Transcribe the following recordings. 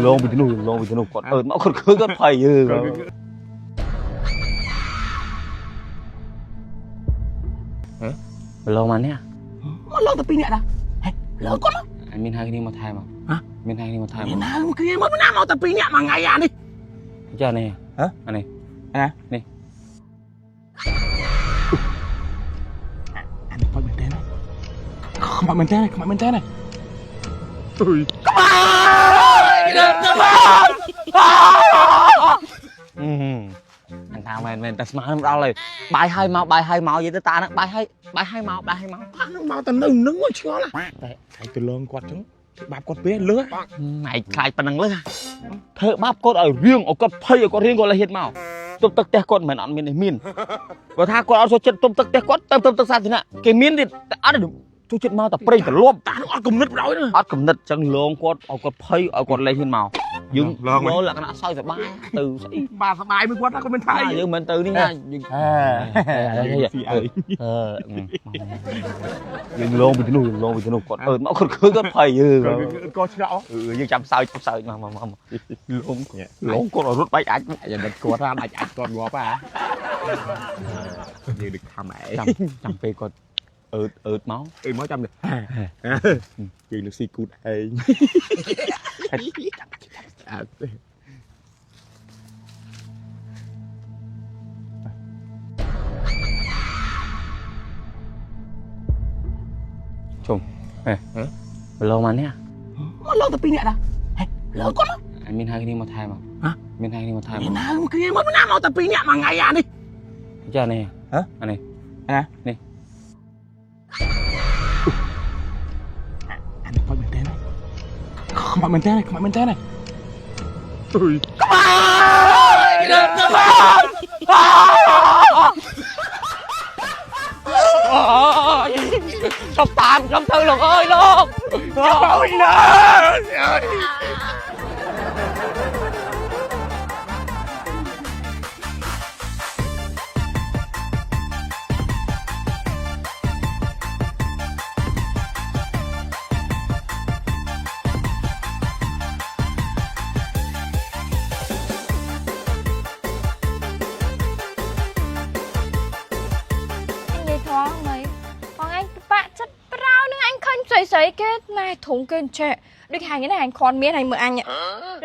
លងពីទីនោះយើងលងពីទីនោះគាត់អើមកគាត់ឃើញគាត់ភ័យយើងលងមកនេះ មកឡើងតែពីរនាក់ដែរហេលើគាត់មក អញមានហៅគ្នាមកថែម ហ៎ មានហៅគ្នាមកថែម មានហៅមកគ្នាមកណាមកតែពីរនាក់មួយថ្ងៃអានេះ ចានេះ ហ៎ អានេះ អា នេះ អានេះខ្មោចមែនទេខ្មោចមែនទេខ្មោចមែនទេអើយក្បាល អឺអញថាមែនមែនតែស្មានមិនដល់ហើយបាយហើយមកបាយហើយមកនិយាយទៅតាហ្នឹងបាយហើយបាយហើយមកបាយហើយមក ប៉ះនឹងមកតែនៅនឹងមកឆ្ងល់ណាតែតែទៅលងគាត់ចឹងធ្វើបាបគាត់ពេលលឺ ម៉ែខ្លាចប៉ុណ្ណឹងលើធ្វើបាបគាត់ឲ្យរៀងឲ្យគាត់ភ័យឲ្យគាត់រៀងគាត់លះហ៊ានមកទប់ទឹកផ្ទះគាត់មិនមែនអត់មានទេមានបើថាគាត់អត់ចូលចិត្តទប់ទឹកផ្ទះគាត់ទៅទប់ទឹកសាធារណៈគេមានទៀតតែអត់ទេចូលចិត្តមកតែព្រៃត្រលប់ តានឹងអត់គំនិតបណ្ដោយណា អត់កំណត់ចឹងលងគាត់ឲ្យគាត់ភ័យឲ្យគាត់លេងហ៊ានមកយើង លង មកលក្ខណៈសើចសប្បាយទៅស្អី បាទសបាយមួយគាត់ណាគាត់មិនថាអី យើងមិនទៅនេះណាយើង ស៊ីអី អឺយើងលងពីទីនោះយើងលងពីទីនោះគាត់អើមកគាត់ឃើញគាត់ភ័យយើង ក៏ឆ្លក់ អឺយើងចាំសើចចាំសើចមកមកមកលងលងគាត់ឲ្យរត់បែកអាច យ៉ាងនេះគាត់ថាដាច់អាចគាត់ងាប់ហ่าយើងដឹកខំឯង ចាំចាំពេលគាត់អឺតអឺតមក អឺមកចាំនេះយើងនឹងស៊ីគូតឯងអើ លងមកនេះ មកឡើងតែពីរនាក់ដែរហេលើគាត់មក អញមានហៅគ្នាមកថែម ហ៎ មានហៅគ្នាមកថែម មានហៅមកគ្នាមកណាមកតែពីរនាក់មួយថ្ងៃអានេះ ចានេះ ហ៎ អានេះ អា នេះ អានេះខ្មោចមែនទេខ្មោចមែនទេខ្មោចមែនទេអើយក្បាល ខ្ញុំតាមខ្ញុំទៅលោកអើយលោក អូយណា អញនិយាយត្រង់ហ្មងបងឯងពិបាកចិត្តប្រោនឹងអញឃើញស្រីស្រីគេណែធុងគេអញ្ចេះដូចហែងនេះហែងគ្រាន់មានហែងមើលអញ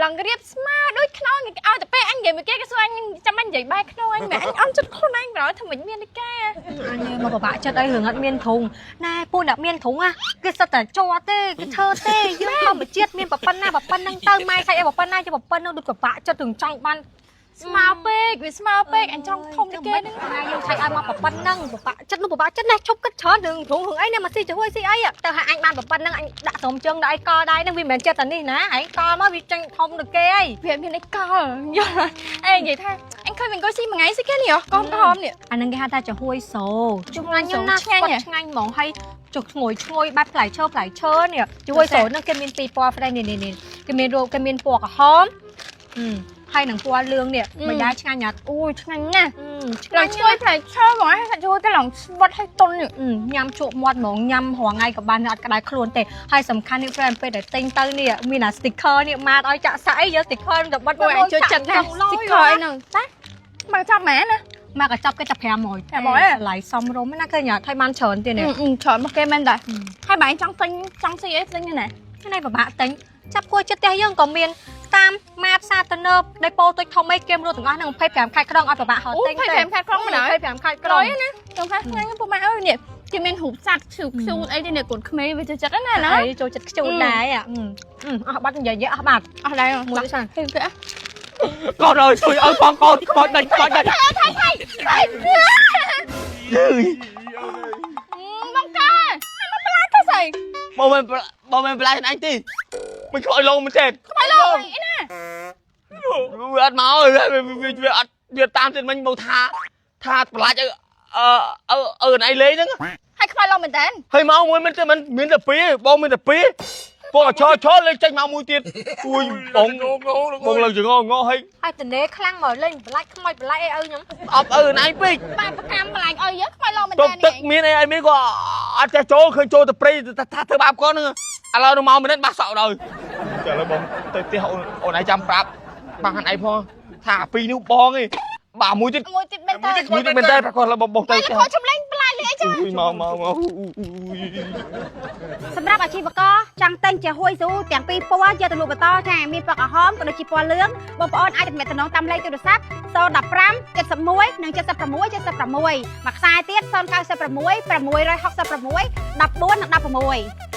ឡើងរៀបស្មើដូចខ្នងគេឲ្យតែពេលអញនិយាយមួយគេគេសួរអញចាំអញនិយាយបែកខ្នងអញមែនអញអន់ចិត្តខ្លួនឯងប្រោធ្វើមិនមានដូចគេ អញមកពិបាកចិត្តអីរឿងអត់មានធុងណែពូអ្នកមានធុងអាគេសិតតែជាប់ទេគេធ្វើទេយើងធម្មជាតិមានប្រប៉ុណ្ណាប្រប៉ុណ្ណឹងទៅម៉ែខៃអីប្រប៉ុណ្ណាជាប្រប៉ុណ្ណឹងដូចពិបាកចិត្តរឿងចង់បាន ស្មើពេកវាស្មើពេកអញចង់ធំដូចគេហ្នឹង ម៉ែយើងខៃឲ្យមកប្រប៉ុណ្ណឹងពិបាកចិត្តនោះពិបាកចិត្តណាស់ឈប់គិតច្រើនរឿងធុងរឿងអីណាមកស៊ីជួយស៊ីអីទៅឲ្យអញបានប្រប៉ុណ្ណឹងអញដាក់ស្រោមជើងដាក់អីកដៃហ្នឹងវាមិនមែនចិត្តតែនេះណាឯងកមកវាចេញធំដូចគេអី វាមានអីកលយល់អេនិយាយថាអញឃើញមិនអង្គុយស៊ីមួយថ្ងៃស៊ីគេនេះហ៎កុំក្រហមនេះ អាហ្នឹងគេហៅថាចំហួយសូ ចំហួយសូ ណា ឆ្ងាញ់ហ៎ គាត់ឆ្ងាញ់ហ្មងហើយចុកឈ្ងុយឈ្ងុយបែបផ្លែឈើផ្លែឈើនេះចំហួយសូហ្នឹងគេមានពីរពណ៌ផ្លែនេះនេះនេះគេមានរូបគេមានពណ៌ក្រហមអឺហើយនឹងពណ៌លឿងនេះមិនដែរឆ្ងាញ់អត់ អូយឆ្ងាញ់ណាស់ អឺឆ្ងាញ់ ឡើងឈ្ងុយផ្លែឈើហ្មងហើយជួយទៅឡើងស្វិតឲ្យតុននេះ អឺញ៉ាំជក់មាត់ហ្មងញ៉ាំរាល់ថ្ងៃក៏បានអត់ក្តៅខ្លួនទេហើយសំខាន់នេះ friend ពេលដែលទិញទៅនេះមានអា sticker នេះមកឲ្យចាក់សាក់អីយក sticker នឹងទៅបិទ អូយអញជួយចិត្តណាស់ sticker អីហ្នឹងតាមកចាប់ម៉ែណា មកកញ្ចប់គេតែ500 500ហ៎ តម្លៃសមរម្យណាស់ឃើញអត់ហើយបានច្រើនទៀតនេះ អឺច្រើនមកគេមែនតាហើយបើអញចង់ទិញចង់ស៊ីអីទិញណា នេះពិបាកទិញចាប់គួរចិត្តផ្ទះយើងក៏មានតាមម៉ាផ្សារទំនើបដេប៉ូតូចធំអីគេមរត់ទាំងអស់ហ្នឹង25ខែក្រុងអត់ពិបាកហត់ អូ ទិញទេ 25ខែក្រុងម្ដង 25ខែក្រុ ក្រោយណាចង់ថាឆ្ងាញ់ពុកម៉ែអើយនេះគេមានរូបសត្វឈឺខ្ជូតអីទេនេះកូនក្មេងវាចូលចិត្តណាណា ហើយចូលចិត្តខ្ជូតដែរអស់បាត់និយាយអស់បាត់ អស់ដែរ មួយសិន គេគេ កូនអើយជួយឲ្យផងកូនខ្មោចដាច់ខ្មោចដាច់យឺ បងកាមកផ្លាទៅស្អី មកមិនមកមិនប្លែកអញទេមិនខ្មោចលងមែនទេ ខ្មោចលោកអីណា វាអត់មកវាអត់វាតាមទៀតមិញមកថាថាប្រឡាចអឺអឺអឺអីលេងហ្នឹង ហើយខ្មោចលោកមែនតើ ហើយមកមួយមិនទេមិនមានតែពីរបងមានតែពីរបងឈរឈរលេងចេញមកមួយទៀតអួយបងបងឡើងចងងហើយ ហើយតនេខ្លាំងមកលេងបន្លាច់ខ្មោចបន្លាច់អីឪខ្ញុំ អប់អឺណៃពេក បែបប្រកម្មបន្លាញ់អីយើខ្មោចលោកមែន តុ តើ បទឹកមានអីអីមានក៏អត់ចេះចូលឃើញចូលទៅព្រៃថាធ្វើបាបគាត់ហ្នឹងឥឡូវនៅមកម្នាក់បាសក់ដល់ ចាឥឡូវបងទៅផ្ទះអូនអូនឯងចាំប្រាប់បានឯងផងថាអាពីរនេះបងឯងបាទមួយទៀត មួយទៀតមែនតើ មួយទៀតមែនតើប្រកបឥឡូវបងបងទៅ តែ ផ្ទះ ខូចចម្លែងប្លាយលេអីចឹង អូយមកមកមក សម្រាប់អាជីវករចង់ទិញជាហួយស៊ូទាំងពីរពណ៌យកទៅលក់បន្តចាមានពណ៌ក្រហមក៏ដូចជាពណ៌លឿងបងប្អូនអាចទំនាក់ទំនងតាមលេខទូរស័ព្ទ015 71និង76 76មួយខ្សែទៀត096 666 14និង16។